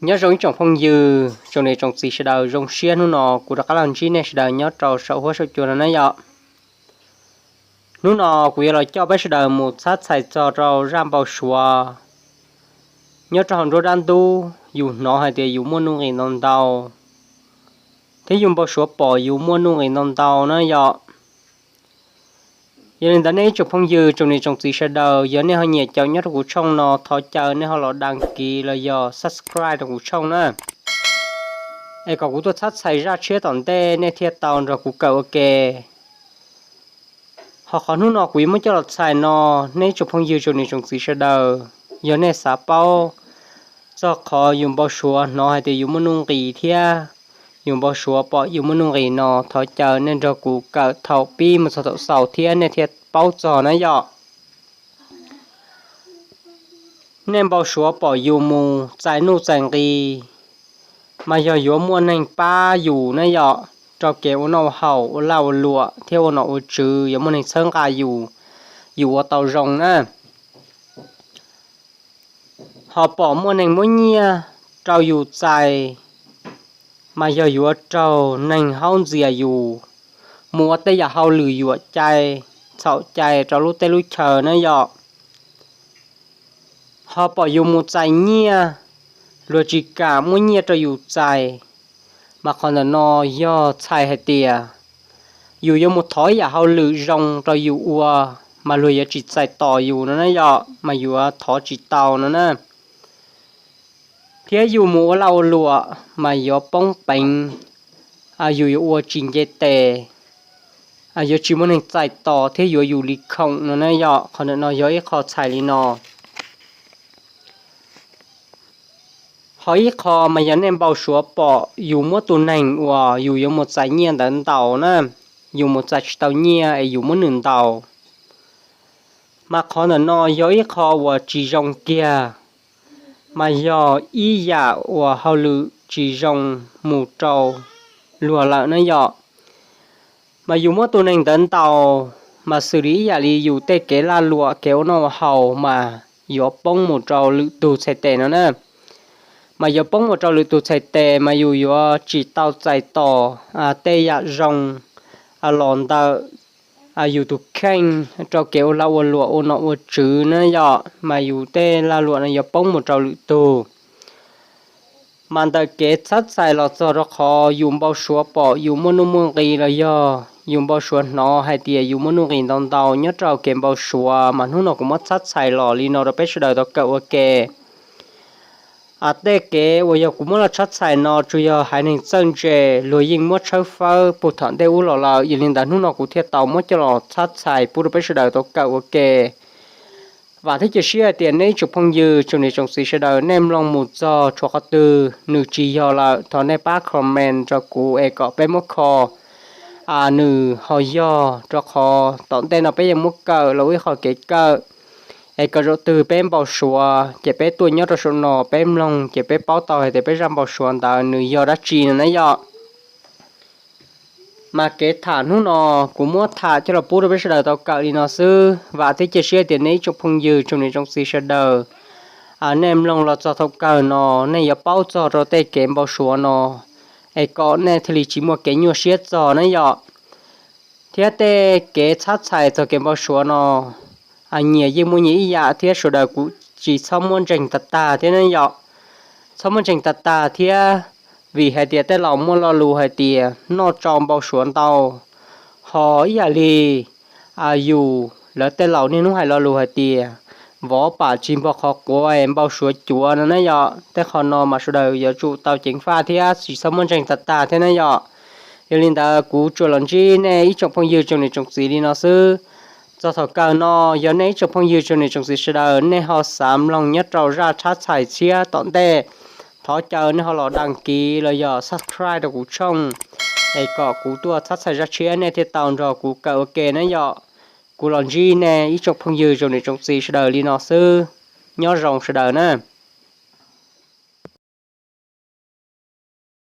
Nyob zoo ib tsoom phooj ywg tsoom niam tsoom txiv sawv daws, zoo siab hnub no kuv rov qab los ntsib nej sawv daws nyob rau saum huab saum cua no na yom. Hnub no kuv yuav los coj peb sawv daws mus txhab txhais txog rau zaj npau suav nyob rau hauv nruab dab ntub yus hnov hais tias yus muaj nuj nqis ntau ntau, thiab yus npau suav pom yus muaj nuj nqis ntau ntau na yom. Yog li ntawd nej ib tsoom phooj ywg tsoom niam tsoom txiv sawv daws, yog nej ho nyiam caum nyob rau kuv tshooj no, thov caw nej ho los đăng ký los yog subscribe rau kuv tshooj na, es kom kuv tuaj txhab txhais zaj tshiab tom ntej nej thiaj tau nrog kuv kawm ua ke. Ho qhov hnub no kuv yuav muab coj los txhais no, nej ib tsoom phooj ywg tsoom niam tsoom txiv sawv daws, yog nej xav paub txog qhov yus npau suav hnov hais tias yus muaj nuj nqis thiab yus npau suav pom yus muaj nuj nqis no, thov caw nej nrog kuv kawm thaum pib mus txog thaum xaus thiab nej thiaj paub txog na yom. Nej npau suav pom yus mus txais nuj txais nqis, mas yog yuav muaj neeg pab yus na yom, rau kev ua noj ua haus, ua laj ua luam thiab ua nom ua tswv, yuav muaj neeg txhawb nqa yus, yus ua tau zoo na. Ho pom muaj neeg muab nyiaj rau yus txais, mas yog yuav raug neeg haub ntxias yus mus ua tej yam hauj lwm yuam cai, txhaum cai rau lub teb lub chaw na yom. Ho pom yus mus txais nyiaj, luag tsis kam muab nyiaj rau yus txais, mas qhov ntawm no yog txhais hais tias yus yuav mus thov ib yam hauj lwm zoo rau yus ua, mas luag yuav tsis txais tos yus no na yom, mas yuav thov tsis tau no na. Thiab yus mus ua laj ua luam mas yuav poob peev, yus yuav ua tsis nce tes, yuav tsis muaj neeg txais tos thiab yuav yus li khoom no na yom. Qhov ntawm no yog ib qho txhais li no. Ho ib qho mas yog nej npau suav pom yus muab tus neeg uas yus yuav mus txais nyiaj ntawd ntaus na, yus mus txais tsis tau nyiaj es yus muab nws ntaus, mas qhov ntawm no yog ib qho uas tsis zoo kiag, mas yog ib yam uas hauj lwm tsis zoo mus rau luag lawm na yom. Mas yus muab tus neeg ntawd ntaus, mas xws li ib yam li yus tej kev laj luam kev ua noj ua haus mas yuav poob mus rau lwm tus txhais tes no na. Mas yuav poob mus rau lwm tus txhais tes mas yus yuav tsis tau txais tos tej yam zoo los ntawm yus tus kheej rau kev ua lag ua luam ua nom ua tswv na yom, mas yus tej lag luam no yuav poob mus rau lwm tug. Mas ntawm kev txhab txhais los txog rau qhov yus npau suav pom yus muaj nuj muaj nqis los yog yus npau suav hnov hais tias yus muaj nuj nqis ntau ntau nyob rau kev npau suav, mas hnub no kuv muab txhab txhais los li no rau peb sawv daws tau kawm ua ke. Tej kev uas yog kuv muab los txhab txhais no tsuas yog haiv neeg txawj ntse, luag yeej muab tshawb fawb puag thaum ntej ub los lawm, yog li ntawd hnub no kuv thiaj tau muab coj los txhab txhais pub rau peb sawv daws tau kawm ua ke. Vam thiab cia siab hais tias nej ib tsoom phooj ywg tsoom niam tsoom txiv sawv daws nej mloog mus txog tshuav qhov twg nws tsis yog lawm, thov nej pab comment rau kuv es kom peb muab kho nws ho yog, rau qhov tom ntej no peb yuav muab kawm los ua ib qho kev kawm, es kom zaum twg peb npau suav ces peb tuaj nyob rau saum no peb mloog ces peb paub tau hais tias peb zaj npau suav ntawd nws yog dab tsi no na yom. Mas kev tham hnub no kuv muab tham coj los pub rau peb sawv daws tau kawm li no xwb. Vam thiab cia siab tias nej ib tsoom phooj ywg tsoom niam tsoom txiv sawv daws, nej mloog los txog thaum kawg no nej yuav paub txog rau tej kev npau suav no, es kom nej thiaj li tsis muaj kev nyuaj siab txog na yom. Thiab tej kev txhab txhais txog kev npau suav no nyias yeej muaj nyias ib yam thiab sawv daws kuj tsis txhob muab ntseeg tag tag thiab na yom. Txhob muab ntseeg tag tag thiab, vim hais tias tej laus muaj lo lus hais tias noj tsau npau suav ntau, ho ib yam li yus lawv tej laus niaj hnub hais lo lus hais tias vov pam tsis npog qhov quav es npau suav cuav no na yom. Tej qho no mas sawv daws yuav tsum tau ceev faj thiab tsis txhob muab ntseeg tag tag thiab na yom. Yog li ntawd kuv tsuas los ntsib nej ib tsoom phooj ywg tsoom niam tsoom txiv li no xwb. Txog thaum kawg no, yog nej ib tsoom phooj ywg tsoom niam tsoom txiv sawv daws nej ho xav mloog nyob rau zaj txhab txhais tshiab tom ntej, thov caw nej ho los đăng ký los yog subscribe rau kuv tshooj, es kom kuv tuaj txhab txhais zaj tshiab nej thiaj tau nrog kuv kawm ua ke na yom. Kuv los ntsib nej ib tsoom phooj ywg tsoom niam tsoom txiv sawv daws li no xwb. Nyob zoo sawv daws na.